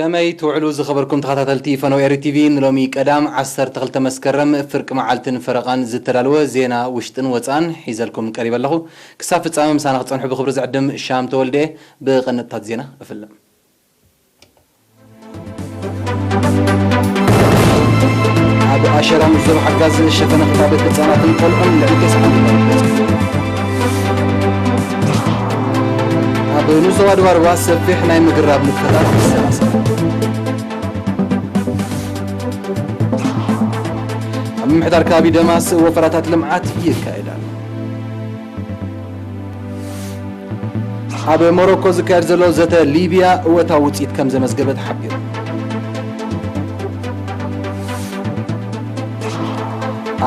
ከመይ ትውዕሉ ዝኸበርኩም ተኸታተልቲ ፈነው ኤሪ ቲቪ? ንሎሚ ቀዳም ዓሰርተ ክልተ መስከረም ፍርቂ መዓልትን ፈረቓን ዝተዳለወ ዜና ውሽጥን ወፃእን ሒዘልኩም ቀሪበ ኣለኹ። ክሳብ ፍጻመ ምሳና ክጸንሑ ብኽብሪ ዝዕድም ሻም ተወልደ። ብቐንጥታት ዜና እፍለም። ኣብ ኣሸራ ምዝብ ሓጋዝ ሸፈነ ክታበት ህጻናትን ቆልዑን ልዕሊ ተስዓ ሚእታዊት በጺሑ። ኣብ ኑዞባ ድባርባ ሰፊሕ ናይ ምግራብ ንጥፈታት ይሰላሰል። ኣብ ምምሕዳር ከባቢ ደማስ ወፈራታት ልምዓት ይካየድ ኣሎ። ኣብ ሞሮኮ ዝካየድ ዘሎ ዘተ ሊብያ እወታዊ ውፅኢት ከም ዘመዝገበ ተሓቢሩ።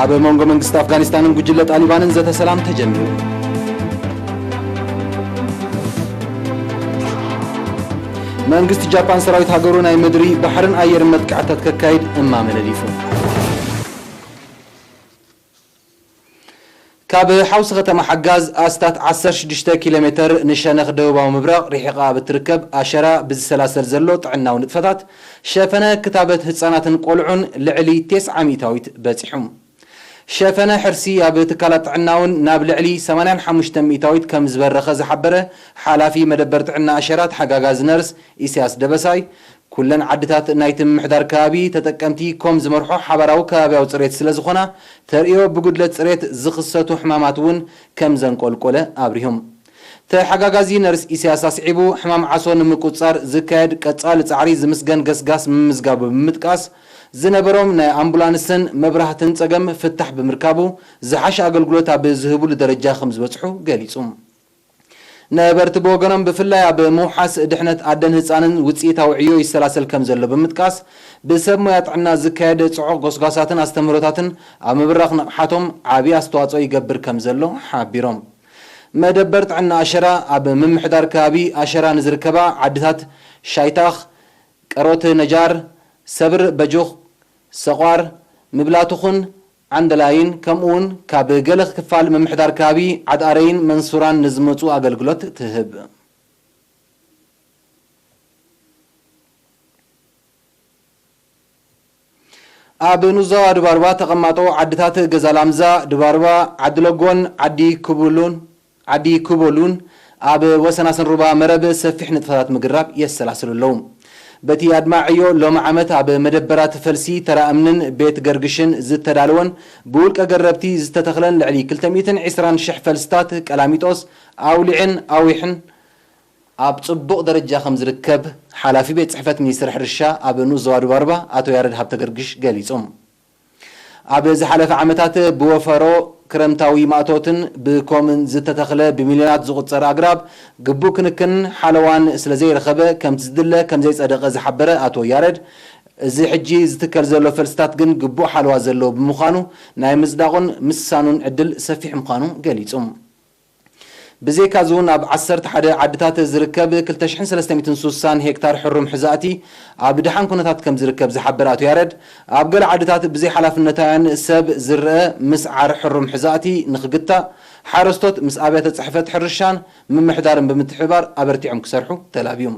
ኣብ መንጎ መንግስቲ ኣፍጋኒስታንን ጉጅለ ጣሊባንን ዘተ ሰላም ተጀሚሩ። መንግስቲ ጃፓን ሰራዊት ሃገሩ ናይ ምድሪ፣ ባሕርን ኣየርን መጥቃዕትታት ከካይድ እማመ ነዲፉ። ካብ ሓውሲ ከተማ ሓጋዝ ኣስታት ዓሰርተ ሽዱሽተ ኪሎ ሜተር ንሸነኽ ደቡባዊ ምብራቕ ርሒቓ ኣብ እትርከብ ኣሸራ ብዝሰላሰል ዘሎ ጥዕናዊ ንጥፈታት ሸፈነ ክታበት ህጻናትን ቆልዑን ልዕሊ ተስዓ ሚእታዊት በጺሑ። ሸፈነ ሕርሲ ኣብ ትካላት ጥዕና እውን ናብ ልዕሊ ሰማንያን ሓሙሽተ ሚእታዊት ከም ዝበረኸ ዝሓበረ ሓላፊ መደበር ጥዕና ኣሸራ ተሓጋጋዚ ነርስ ኢሳያስ ደበሳይ፣ ኩለን ዓድታት ናይቲ ምምሕዳር ከባቢ ተጠቀምቲ ኮም ዝመርሖ ሓባራዊ ከባቢያዊ ጽሬት ስለ ዝኾና፣ ተርእዮ ብጉድለት ጽሬት ዝኽሰቱ ሕማማት እውን ከም ዘንቆልቆለ ኣብሪሆም። ተሓጋጋዚ ነርስ ኢሳያስ ኣስዒቡ፣ ሕማም ዓሶ ንምቁጽጻር ዝካየድ ቀጻሊ ጻዕሪ ዝምስገን ገስጋስ ምምዝጋቡ ብምጥቃስ፣ ዝነበሮም ናይ ኣምቡላንስን መብራህትን ጸገም ፍታሕ ብምርካቡ፣ ዝሓሸ ኣገልግሎት ኣብ ዝህብሉ ደረጃ ከም ዝበጽሑ ገሊጹ። ነበርቲ ብወገኖም፣ ብፍላይ ኣብ ምውሓስ ድሕነት ኣደን ህጻንን ውጽኢታዊ ዕዮ ይሰላሰል ከም ዘሎ ብምጥቃስ፣ ብሰብ ሞያ ጥዕና ዝካየድ ጽዑቕ ጎስጓሳትን ኣስተምህሮታትን ኣብ ምብራኽ ንቕሓቶም ዓቢ ኣስተዋጽኦ ይገብር ከም ዘሎ ሓቢሮም። መደበር ጥዕና ኣሸራ ኣብ ምምሕዳር ከባቢ ኣሸራ ንዝርከባ ዓድታት ሻይታኽ፣ ቀሮት ነጃር፣ ሰብር በጁኽ፣ ሰቋር፣ ምብላቱኹን ዓንደላይን፣ ከምኡውን ካብ ገለ ክፋል ምምሕዳር ከባቢ ዓድኣረይን መንሱራን ንዝመጹ ኣገልግሎት ትህብ። ኣብ ኑዞባ ድባርባ ተቐማጦ ዓድታት ገዛ ላምዛ፣ ድባርባ፣ ዓዲ ለጎን፣ ዓዲ ክቡሉን፣ ዓዲ ኩቦሉን ኣብ ወሰናስን ሩባ መረብ ሰፊሕ ንጥፈታት ምግራብ የሰላስሉ ኣለዉ። በቲ ኣድማዒ ዕዮ ሎሚ ዓመት ኣብ መደበራት ፈልሲ ተራ እምንን ቤት ገርግሽን ዝተዳለወን ብውልቀ ገረብቲ ዝተተኽለን ልዕሊ ክልተ ሚእትን ዕስራን ሽሕ ፈልስታት ቀላሚጦስ ኣውሊዕን ኣዊሕን ኣብ ጽቡቕ ደረጃ ከም ዝርከብ ሓላፊ ቤት ጽሕፈት ሚኒስትሪ ሕርሻ ኣብ ንኡስ ዞባ ደቡብ ኣርባ ኣቶ ያረድ ሃብተገርግሽ ገሊጹ። ኣብ ዝሓለፈ ዓመታት ብወፈሮ ክረምታዊ ማእቶትን ብኮምን ዝተተኽለ ብሚልዮናት ዝቑጸር ኣግራብ ግቡእ ክንክን ሓለዋን ስለ ዘይረኸበ ከምቲ ዝድለ ከም ዘይጸደቐ ዝሓበረ ኣቶ ያረድ፣ እዚ ሕጂ ዝትከል ዘሎ ፈልስታት ግን ግቡእ ሓለዋ ዘለዎ ብምዃኑ ናይ ምጽዳቑን ምስሳኑን ዕድል ሰፊሕ ምዃኑ ገሊጹ። ብዘይካዚ እውን ኣብ ዓሰርተ ሓደ ዓድታት ዝርከብ ክልተ ሽሕን ሰለስተ ሚእትን ስሳን ሄክታር ሕሩም ሕዛእቲ ኣብ ድሓን ኩነታት ከም ዝርከብ ዝሓበረ ኣቶ ያረድ፣ ኣብ ገለ ዓድታት ብዘይሓላፍነታውያን ሰብ ዝረአ ምስዓር ሕሩም ሕዛእቲ ንኽግታእ፣ ሓረስቶት ምስ ኣብያተ ጽሕፈት ሕርሻን ምምሕዳርን ብምትሕብባር ኣበርቲዖም ክሰርሑ ተላብዩ።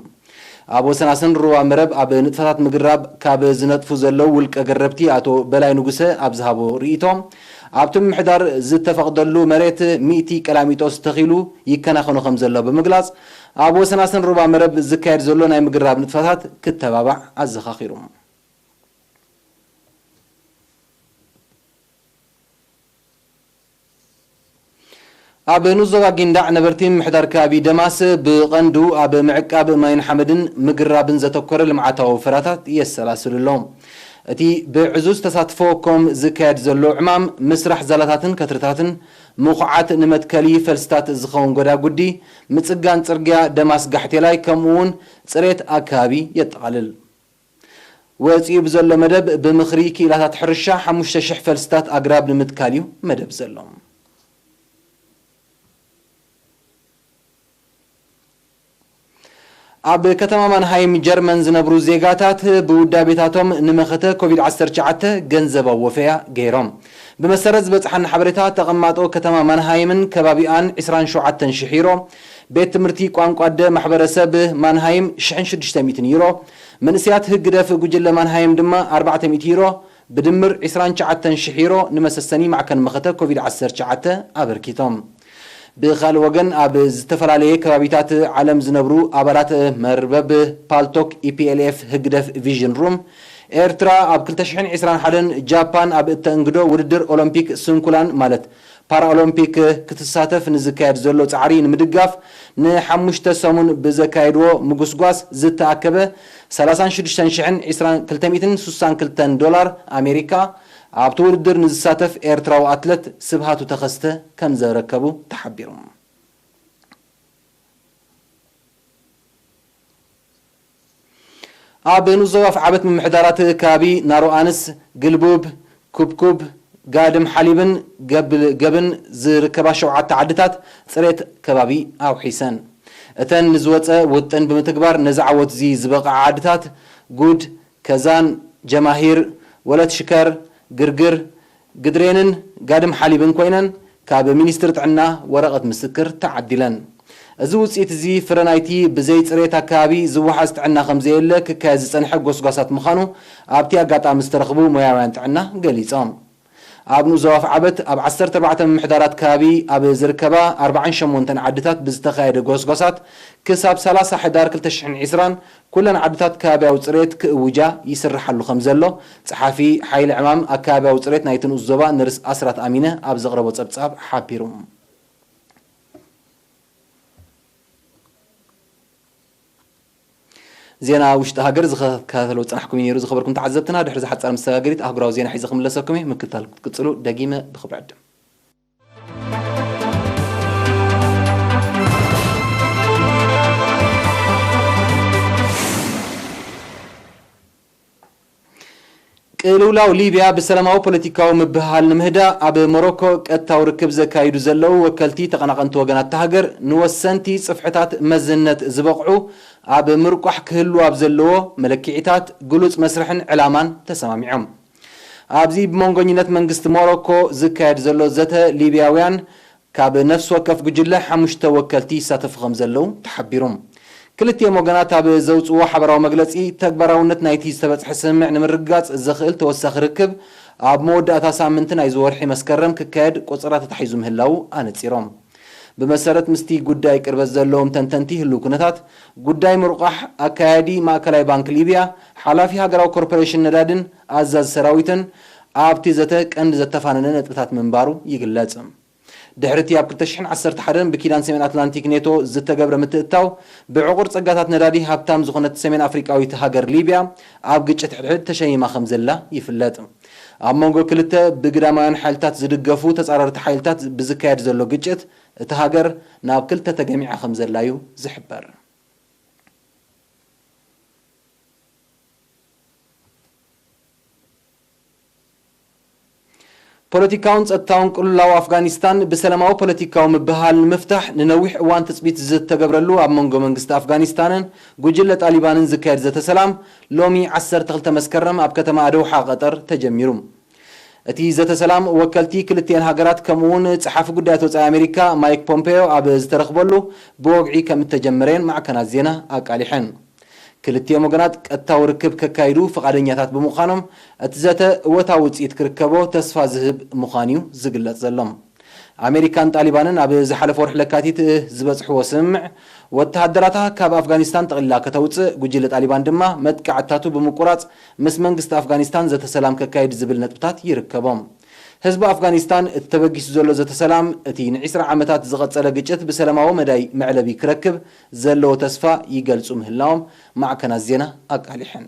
ኣብ ወሰናስን ሩባ መረብ ኣብ ንጥፈታት ምግራብ ካብ ዝነጥፉ ዘለዉ ውልቀ ገረብቲ ኣቶ በላይ ንጉሰ ኣብ ዝሃቦ ርእይቶ፣ ኣብቲ ምምሕዳር ዝተፈቕደሉ መሬት ሚእቲ ቀላሚጦስ ተኺሉ ይከናኸኖ ከም ዘሎ ብምግላጽ፣ ኣብ ወሰናስን ሩባ መረብ ዝካየድ ዘሎ ናይ ምግራብ ንጥፈታት ክተባባዕ ኣዘኻኺሩ። ኣብ ንኡስ ዞባ ጊንዳዕ ነበርቲ ምምሕዳር ከባቢ ደማስ ብቐንዱ ኣብ ምዕቃብ ማይን ሓመድን ምግራብን ዘተኮረ ልምዓታዊ ወፈራታት የሰላስሉ ኣለዉ። እቲ ብዕዙዝ ተሳትፎ ኮም ዝካየድ ዘሎ ዕማም ምስራሕ ዛላታትን ከትርታትን፣ ምኹዓት ንመትከሊ ፈልስታት ዝኸውን ጎዳጉዲ፣ ምጽጋን ጽርግያ ደማስ ጋሕቴላይ ከምኡ እውን ጽሬት ኣከባቢ የጠቓልል። ወጺኡ ብዘሎ መደብ ብምኽሪ ክኢላታት ሕርሻ ሓሙሽተ ሽሕ ፈልስታት ኣግራብ ንምትካል እዩ መደብ ዘሎ። ኣብ ከተማ ማንሃይም ጀርመን ዝነብሩ ዜጋታት ብውዳቤታቶም ንመኸተ ኮቪድ ዓሰርተ ትሽዓተ ገንዘባዊ ወፈያ ገይሮም። ብመሰረት ዝበጽሓና ሓበሬታ፣ ተቐማጦ ከተማ ማንሃይምን ከባቢኣን ዕስራን ሸውዓተን ሽሕ ዩሮ፣ ቤት ትምህርቲ ቋንቋ ኣደ ማሕበረሰብ ማንሃይም ሽሕን ሽዱሽተ ሚእትን ዩሮ፣ መንእሰያት ህግደፍ ጉጅለ ማንሃይም ድማ ኣርባዕተ ሚእቲ ዩሮ፣ ብድምር ዕስራን ትሽዓተን ሽሕ ዩሮ ንመሰሰኒ ማዕከን መኸተ ኮቪድ ዓሰርተ ትሽዓተ ኣበርኪቶም። ብኻልእ ወገን፣ ኣብ ዝተፈላለየ ከባቢታት ዓለም ዝነብሩ ኣባላት መርበብ ፓልቶክ ኢፒኤልኤፍ ህግደፍ ቪዥን ሩም፣ ኤርትራ ኣብ ክልተ ሽሕን ዕስራን ሓደን ጃፓን ኣብ እተእንግዶ ውድድር ኦሎምፒክ ስንኩላን ማለት ፓራኦሎምፒክ ክትሳተፍ ንዝካየድ ዘሎ ጻዕሪ ንምድጋፍ ንሓሙሽተ ሰሙን ብዘካየድዎ ምጉስጓስ ዝተኣከበ ሰላሳን ሽዱሽተን ሽሕን ዕስራን ክልተ ሚእትን ስሳን ክልተን ዶላር ኣሜሪካ ኣብቲ ውድድር ንዝሳተፍ ኤርትራዊ ኣትለት ስብሃቱ ተኸስተ ከም ዘረከቡ ተሓቢሩ። ኣብ ንኡስ ዞባ ኣፍዓበት ምምሕዳራት ከባቢ ናሮኣንስ፣ ግልቡብ፣ ኩብኩብ፣ ጋድም ሓሊብን ገብል-፣ ገብን ዝርከባ ሸውዓተ ዓድታት ጽሬት ከባቢ ኣውሒሰን። እተን ንዝወጸ ውጥን ብምትግባር ነዚ ዓወት እዚ ዝበቕዓ ዓድታት ጉድ፣ ከዛን፣ ጀማሂር፣ ወለት ሽከር፣ ግርግር፣ ግድሬንን ጋድም ሓሊብን ኮይነን ካብ ሚኒስትሪ ጥዕና ወረቐት ምስክር ተዓዲለን። እዚ ውጽኢት እዚ ፍረ ናይቲ ብዘይ ጽሬት ኣከባቢ ዝወሓዝ ጥዕና ከም ዘየለ ክካየድ ዝጸንሐ ጎስጓሳት ምዃኑ ኣብቲ ኣጋጣሚ ዝተረኽቡ ሞያውያን ጥዕና ገሊጾም። ኣብ ንኡስ ዞባ ኣፍዓበት ኣብ ዓሰርተ ኣርባዕተ ምምሕዳራት ከባቢ ኣብ ዝርከባ ኣርባዓን ሸሞንተን ዓድታት ብዝተኻየደ ጎስጓሳት ክሳብ ሰላሳ ሕዳር ክልተ ሽሕን ዕስራን ኩለን ዓድታት ከባብያዊ ጽሬት ክእውጃ ይስርሓሉ ከም ዘሎ ጸሓፊ ሓይሊ ዕማም ኣከባብያዊ ጽሬት ናይቲ ንኡስ ዞባ ነርስ ኣስራት ኣሚነ ኣብ ዘቕረቦ ጸብጻብ ሓቢሩ። ዜና ውሽጢ ሃገር ዝኸታተሎ ዝጸናሕኩም እዩ ነይሩ። ዝኸበርኩም ተዓዘብትና፣ ድሕሪ ዝሓጻር መሰጋገሪት ኣህጉራዊ ዜና ሒዘ ክምለሰኩም እየ። ምክትታል ክትቅጽሉ ደጊመ ብኽብሪ ዕድም። ቅልውላው ሊብያ ብሰላማዊ ፖለቲካዊ ምብህሃል ንምህዳእ ኣብ ሞሮኮ ቀጥታዊ ርክብ ዘካይዱ ዘለዉ ወከልቲ ተቐናቐንቲ ወገናት እታ ሃገር ንወሰንቲ ጽፍሕታት መዝነት ዝበቕዑ ኣብ ምርቋሕ ክህሉ ኣብ ዘለዎ መለክዒታት ግሉጽ መስርሕን ዕላማን ተሰማሚዖም። ኣብዚ ብመንጎኝነት መንግስቲ ሞሮኮ ዝካየድ ዘሎ ዘተ ሊብያውያን ካብ ነፍሲ ወከፍ ጉጅለ ሓሙሽተ ወከልቲ ይሳተፉ ከም ዘለዉ ተሓቢሩ። ክልቲኦም ወገናት ኣብ ዘውፅዎ ሓበራዊ መግለፂ፣ ተግባራውነት ናይቲ ዝተበፅሐ ስምምዕ ንምርግጋፅ ዘኽእል ተወሳኺ ርክብ ኣብ መወዳእታ ሳምንቲ ናይዚ ወርሒ መስከረም ክካየድ ቆፀራ ተታሒዙ ምህላዉ ኣነፂሮም። ብመሰረት ምስቲ ጉዳይ ቅርበት ዘለዎም ተንተንቲ ህልው ኩነታት፣ ጉዳይ ምርቋሕ ኣካያዲ ማእከላይ ባንክ ሊብያ፣ ሓላፊ ሃገራዊ ኮርፖሬሽን ነዳድን ኣዛዚ ሰራዊትን ኣብቲ ዘተ ቀንዲ ዘተፋነነ ነጥብታት ምንባሩ ይግለጽ። ድሕሪ እቲ ኣብ ክልተ ሽሕን ዓሰርተ ሓደን ብኪዳን ሰሜን ኣትላንቲክ ኔቶ ዝተገብረ ምትእትታው፣ ብዕቑር ጸጋታት ነዳዲ ሃብታም ዝኾነት ሰሜን ኣፍሪቃዊት ሃገር ሊብያ ኣብ ግጭት ሕድሕድ ተሸሚማ ከም ዘላ ይፍለጥ። ኣብ መንጎ ክልተ ብግዳማውያን ሓይልታት ዝድገፉ ተጻረርቲ ሓይልታት ብዝካየድ ዘሎ ግጭት፣ እታ ሃገር ናብ ክልተ ተገሚዓ ከም ዘላ እዩ ዝሕበር። ፖለቲካውን ጸጥታውን ቅልውላው ኣፍጋኒስታን ብሰላማዊ ፖለቲካዊ ምብህሃል ንምፍታሕ ንነዊሕ እዋን ትጽቢት ዝተገብረሉ ኣብ መንጎ መንግስቲ ኣፍጋኒስታንን ጉጅለ ጣሊባንን ዝካየድ ዘተ ሰላም ሎሚ ዓሰርተ ክልተ መስከረም ኣብ ከተማ ኣደውሓ ቀጠር ተጀሚሩ። እቲ ዘተ ሰላም ወከልቲ ክልቲኤን ሃገራት ከምኡ እውን ጸሓፊ ጉዳያት ወጻኢ ኣሜሪካ ማይክ ፖምፔዮ ኣብ ዝተረኽበሉ ብወግዒ ከም እተጀመረየን ማዕከናት ዜና ኣቃሊሐን። ክልቲኦም ወገናት ቀጥታዊ ርክብ ከካይዱ ፍቓደኛታት ብምዃኖም፣ እቲ ዘተ እወታዊ ውጽኢት ክርከቦ ተስፋ ዝህብ ምዃኑ እዩ ዝግለጽ ዘሎ። ኣሜሪካን ጣሊባንን ኣብ ዝሓለፈ ወርሒ ለካቲት ዝበጽሕዎ ስምምዕ፣ ወተሃደራታ ካብ ኣፍጋኒስታን ጠቕሊላ ከተውጽእ፣ ጉጅለ ጣሊባን ድማ መጥቃዕትታቱ ብምቁራጽ ምስ መንግስቲ ኣፍጋኒስታን ዘተ ሰላም ከካይድ ዝብል ነጥብታት ይርከቦም። ህዝቢ ኣፍጋኒስታን እቲ ተበጊሱ ዘሎ ዘተ ሰላም፣ እቲ ንዒስራ ዓመታት ዝቐጸለ ግጭት ብሰላማዊ መዳይ መዕለቢ ክረክብ ዘለዎ ተስፋ ይገልጹ ምህላዎም ማዕከናት ዜና ኣቃሊሐን።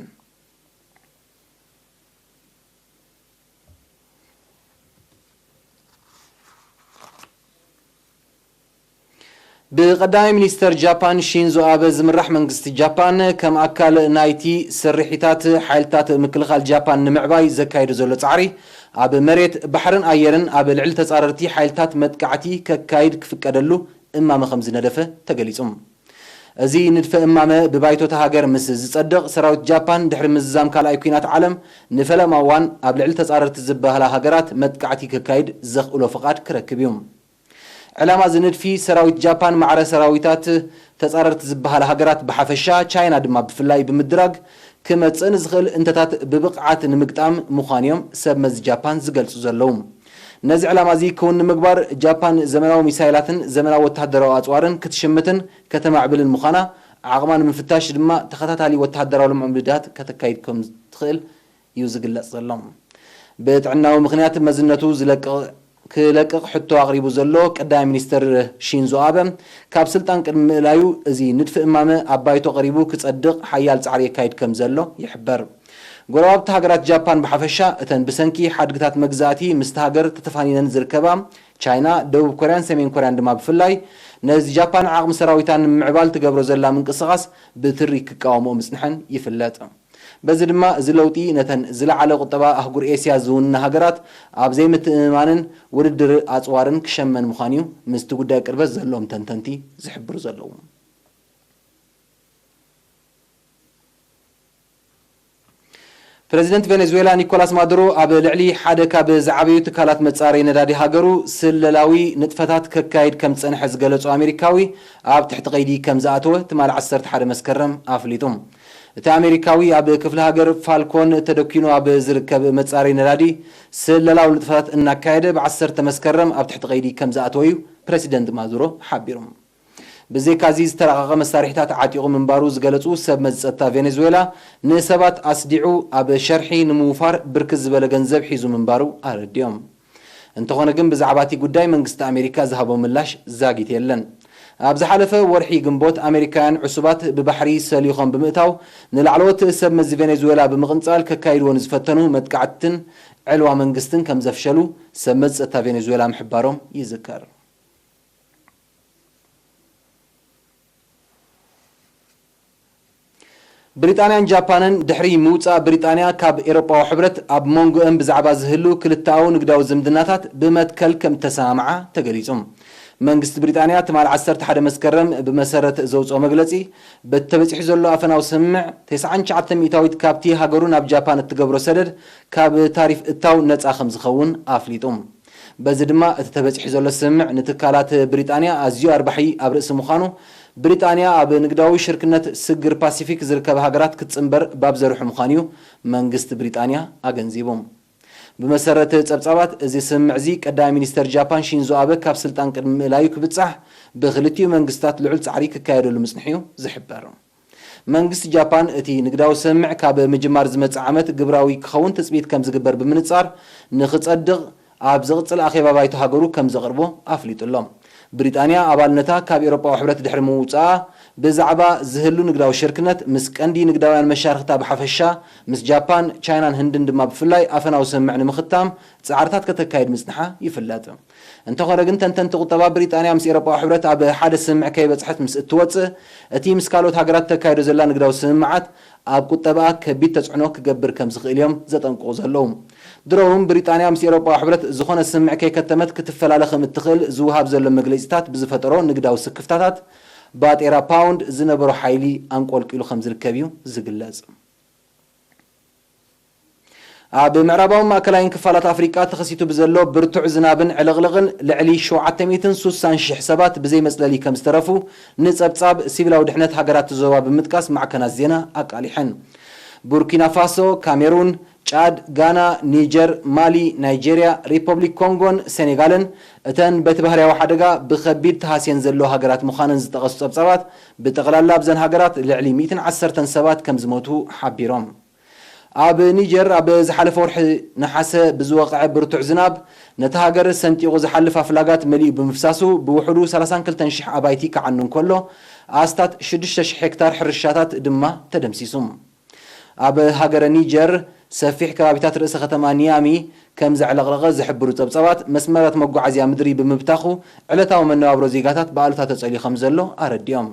ብቀዳማይ ሚኒስተር ጃፓን ሺንዞ ኣበ ዝምራሕ መንግስቲ ጃፓን፣ ከም ኣካል ናይቲ ስርሒታት ሓይልታት ምክልኻል ጃፓን ንምዕባይ ዘካየዶ ዘሎ ጻዕሪ፣ ኣብ መሬት፣ ባሕርን ኣየርን ኣብ ልዕሊ ተጻረርቲ ሓይልታት መጥቃዕቲ ከካይድ ክፍቀደሉ እማመ ከም ዝነደፈ ተገሊጹ። እዚ ንድፈ እማመ ብባይቶ እታ ሃገር ምስ ዝጸድቕ፣ ሰራዊት ጃፓን ድሕሪ ምዝዛም ካልኣይ ኲናት ዓለም ንፈለማ እዋን ኣብ ልዕሊ ተጻረርቲ ዝበሃላ ሃገራት መጥቃዕቲ ከካይድ ዘኽእሎ ፍቓድ ክረክብ እዩ። ዕላማ እዚ ንድፊ ሰራዊት ጃፓን ማዕረ ሰራዊታት ተጻረርቲ ዝበሃላ ሃገራት ብሓፈሻ፣ ቻይና ድማ ብፍላይ ብምድራግ ክመጽእ ንዝኽእል እንተታት ብብቕዓት ንምግጣም ምዃኑ እዮም ሰብ መዚ ጃፓን ዝገልጹ ዘለዉ። ነዚ ዕላማ እዚ ክውን ንምግባር ጃፓን ዘመናዊ ሚሳይላትን ዘመናዊ ወተሃደራዊ ኣጽዋርን ክትሽምትን ከተማዕብልን ምዃና ዓቕማ ንምፍታሽ ድማ ተኸታታሊ ወተሃደራዊ ልምምዳት ከተካይድ ከም ትኽእል እዩ ዝግለጽ ዘሎ። ብጥዕናዊ ምኽንያት መዝነቱ ዝለቅቕ ክለቅቕ ሕቶ ኣቕሪቡ ዘሎ ቀዳማይ ሚኒስተር ሺንዞ ኣበ፣ ካብ ስልጣን ቅድሚ ምእላዩ እዚ ንድፊ እማመ ኣብ ባይቶ ቀሪቡ ክጸድቕ ሓያል ጻዕሪ የካይድ ከም ዘሎ ይሕበር። ጎረባብቲ ሃገራት ጃፓን ብሓፈሻ፣ እተን ብሰንኪ ሓድግታት መግዛእቲ ምስቲ ሃገር ተተፋኒነን ዝርከባ ቻይና፣ ደቡብ ኮርያን ሰሜን ኮርያን ድማ ብፍላይ፣ ነዚ ጃፓን ዓቕሚ ሰራዊታ ንምምዕባል ትገብሮ ዘላ ምንቅስቓስ ብትሪ ክቃወምኦ ምጽንሐን ይፍለጥ። በዚ ድማ እዚ ለውጢ ነተን ዝለዓለ ቁጠባ ኣህጉር ኤስያ ዝውንና ሃገራት ኣብ ዘይምትእምማንን ውድድር ኣጽዋርን ክሸመን ምዃኑ እዩ ምስቲ ጉዳይ ቅርበት ዘለዎም ተንተንቲ ዝሕብሩ ዘለዉ። ፕረዚደንት ቬኔዙዌላ ኒኮላስ ማዱሮ ኣብ ልዕሊ ሓደ ካብ ዝዓበዩ ትካላት መጻረዪ ነዳዲ ሃገሩ ስለላዊ ንጥፈታት ከካይድ ከም ዝጸንሐ ዝገለጹ ኣሜሪካዊ ኣብ ትሕቲ ቀይዲ ከም ዝኣተወ ትማሊ ዓሰርተ ሓደ መስከረም ኣፍሊጡ። እቲ ኣሜሪካዊ ኣብ ክፍለ ሃገር ፋልኮን ተደኪኑ ኣብ ዝርከብ መጻረዪ ነዳዲ ስለላዊ ንጥፈታት እናካየደ ብ ዓሰርተ መስከረም ኣብ ትሕቲ ቀይዲ ከም ዝኣተወ እዩ ፕረሲደንት ማዱሮ ሓቢሩ። ብዘይካዚ ዝተራቐቐ መሳርሒታት ዓጢቑ ምንባሩ ዝገለጹ ሰብ መዚ ጸጥታ ቬኔዙዌላ፣ ንሰባት ኣስዲዑ ኣብ ሸርሒ ንምውፋር ብርክት ዝበለ ገንዘብ ሒዙ ምንባሩ ኣረዲኦም። እንተኾነ ግን ብዛዕባ እቲ ጉዳይ መንግስቲ ኣሜሪካ ዝሃቦ ምላሽ ዛጊት የለን። ኣብ ዝሓለፈ ወርሒ ግንቦት ኣሜሪካውያን ዕሱባት ብባሕሪ ሰሊኾም ብምእታው ንላዕለዎት ሰብ መዚ ቬኔዙዌላ ብምቕንጻል ከካይድዎ ንዝፈተኑ መጥቃዕትን ዕልዋ መንግስትን ከም ዘፍሸሉ ሰብ መዚ ጸጥታ ቬኔዙዌላ ምሕባሮም ይዝከር። ብሪጣንያን ጃፓንን ድሕሪ ምውጻእ ብሪጣንያ ካብ ኤሮጳዊ ሕብረት ኣብ መንጎአን ብዛዕባ ዝህሉ ክልተኣዊ ንግዳዊ ዝምድናታት ብመትከል ከም እተሰማምዓ ተገሊጹ። መንግስቲ ብሪጣንያ ትማሊ ዓሰርተ ሓደ መስከረም ብመሰረት ዘውጽኦ መግለጺ፣ በቲ ተበጺሑ ዘሎ ኣፈናዊ ስምምዕ ተስዓን ትሽዓተን ሚእታዊት ካብቲ ሃገሩ ናብ ጃፓን እትገብሮ ሰደድ ካብ ታሪፍ እታው ነጻ ከም ዝኸውን ኣፍሊጡ። በዚ ድማ እቲ ተበጺሑ ዘሎ ስምምዕ ንትካላት ብሪጣንያ ኣዝዩ ኣርባሒ ኣብ ርእሲ ምዃኑ፣ ብሪጣንያ ኣብ ንግዳዊ ሽርክነት ስግር ፓሲፊክ ዝርከባ ሃገራት ክትጽንበር ባብ ዘርሑ ምዃኑ እዩ መንግስቲ ብሪጣንያ ኣገንዚቡ። ብመሰረት ጸብጻባት፣ እዚ ስምምዕ እዚ ቀዳማይ ሚኒስተር ጃፓን ሺንዞ ኣበ ካብ ስልጣን ቅድሚ ምእላዩ ክብጻሕ ብክልቲኡ መንግስታት ልዑል ጻዕሪ ክካየደሉ ምጽንሑ እዩ ዝሕበር። መንግስቲ ጃፓን እቲ ንግዳዊ ስምምዕ ካብ ምጅማር ዝመጽእ ዓመት ግብራዊ ክኸውን ትጽቢት ከም ዝግበር ብምንጻር ንኽጸድቕ ኣብ ዝቕጽል ኣኼባ ባይቶ ሃገሩ ከም ዘቕርቦ ኣፍሊጡ ኣሎ። ብሪጣንያ ኣባልነታ ካብ ኤውሮጳዊ ሕብረት ድሕሪ ምውጽኣ ብዛዕባ ዝህሉ ንግዳዊ ሽርክነት ምስ ቀንዲ ንግዳውያን መሻርኽታ ብሓፈሻ ምስ ጃፓን፣ ቻይናን ህንድን ድማ ብፍላይ ኣፈናዊ ስምምዕ ንምኽታም ጻዕርታት ከተካይድ ምጽንሓ ይፍለጥ። እንተኾነ ግን ተንተንቲ ቁጠባ ብሪጣንያ ምስ ኤውሮጳዊ ሕብረት ኣብ ሓደ ስምምዕ ከይበጽሐት ምስ እትወጽእ እቲ ምስ ካልኦት ሃገራት ተካይዶ ዘላ ንግዳዊ ስምምዓት ኣብ ቁጠባኣ ከቢድ ተጽዕኖ ክገብር ከም ዝኽእል እዮም ዘጠንቅቑ ዘለዉ። ድሮ እውን ብሪጣንያ ምስ ኤውሮጳዊ ሕብረት ዝኾነ ስምምዕ ከይከተመት ክትፈላለ ከም እትኽእል ዝወሃብ ዘሎ መግለጺታት ብዝፈጠሮ ንግዳዊ ስክፍታታት ባጤራ ፓውንድ ዝነበሮ ሓይሊ ኣንቆልቂሉ ከም ዝርከብ እዩ ዝግለጽ። ኣብ ምዕራባውን ማእከላይን ክፋላት ኣፍሪቃ ተኸሲቱ ብዘሎ ብርቱዕ ዝናብን ዕልቕልቕን ልዕሊ ሸውዓተ ሚእትን ስሳን ሽሕ ሰባት ብዘይ መጽለሊ ከም ዝተረፉ ንጸብጻብ ሲቪላዊ ድሕነት ሃገራት ዞባ ብምጥቃስ ማዕከናት ዜና ኣቃሊሐን። ቡርኪና ፋሶ፣ ካሜሩን፣ ጫድ፣ ጋና፣ ኒጀር፣ ማሊ፣ ናይጄርያ፣ ሪፐብሊክ ኮንጎን ሴኔጋልን እተን በቲ ባህርያዊ ሓደጋ ብኸቢድ ተሃስየን ዘለዋ ሃገራት ምዃነን ዝጠቐሱ ጸብጻባት፣ ብጠቕላላ ኣብዘን ሃገራት ልዕሊ ሚእትን ዓሰርተን ሰባት ከም ዝሞቱ ሓቢሮም። ኣብ ኒጀር ኣብ ዝሓለፈ ወርሒ ነሓሰ ብዝወቕዐ ብርቱዕ ዝናብ፣ ነታ ሃገር ሰንጢቑ ዝሓልፍ ኣፍላጋት መሊኡ ብምፍሳሱ፣ ብውሕዱ ሰላሳን ክልተን ሽሕ ኣባይቲ ክዓኑ እንከሎ፣ ኣስታት ሽዱሽተ ሽሕ ሄክታር ሕርሻታት ድማ ተደምሲሱ። ኣብ ሃገረ ኒጀር፣ ሰፊሕ ከባቢታት ርእሰ ከተማ ኒያሚ ከም ዘዕለቕለቐ ዝሕብሩ ጸብጻባት፣ መስመራት መጓዓዝያ ምድሪ ብምብታኹ፣ ዕለታዊ መነባብሮ ዜጋታት ብኣሉታ ተጸልዩ ከም ዘሎ ኣረዲኦም።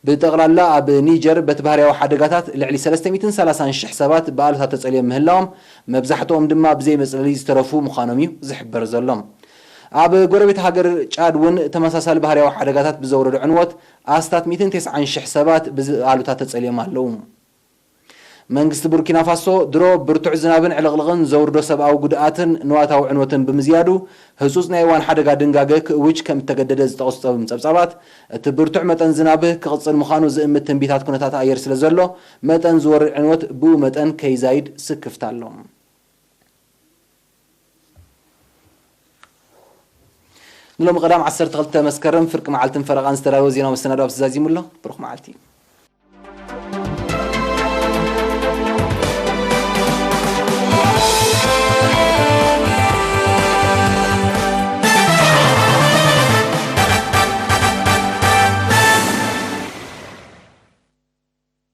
ብጠቕላላ ኣብ ኒጀር በቲ ባህርያዊ ሓደጋታት ልዕሊ ሰለስተ ሚእትን ሰላሳን ሽሕ ሰባት ብኣሉታ ተጸልዮም ምህላዎም፣ መብዛሕትኦም ድማ ብዘይ መጽለሊ ዝተረፉ ምዃኖም እዩ ዝሕበር ዘሎ። ኣብ ጎረቤት ሃገር ጫድ እውን ተመሳሳሊ ባህርያዊ ሓደጋታት ብዘውረዶ ዕንወት ኣስታት ሚእትን ተስዓን ሽሕ ሰባት ብኣሉታ ተጸልዮም ኣለዉ። መንግስቲ ቡርኪና ፋሶ ድሮ ብርቱዕ ዝናብን ዕልቕልቕን ዘውርዶ ሰብኣዊ ጉድኣትን ንዋታዊ ዕንወትን ብምዝያዱ፣ ህጹጽ ናይ እዋን ሓደጋ ድንጋገ ክእውጅ ከም እተገደደ ዝጠቕሱ ጸብም ጸብጻባት፣ እቲ ብርቱዕ መጠን ዝናብ ክቕጽል ምዃኑ ዝእምት ትንቢታት ኩነታት ኣየር ስለ ዘሎ፣ መጠን ዝወርድ ዕንወት ብኡ መጠን ከይዛይድ ስክፍታ ኣሎ። ንሎሚ ቀዳም ዓሰርተ ክልተ መስከረም ፍርቂ መዓልትን ፈረቓን ዝተዳለወ ዜናዊ መሰናዶ ኣብዚ ዛዚሙ ኣሎ። ብሩኽ መዓልቲ።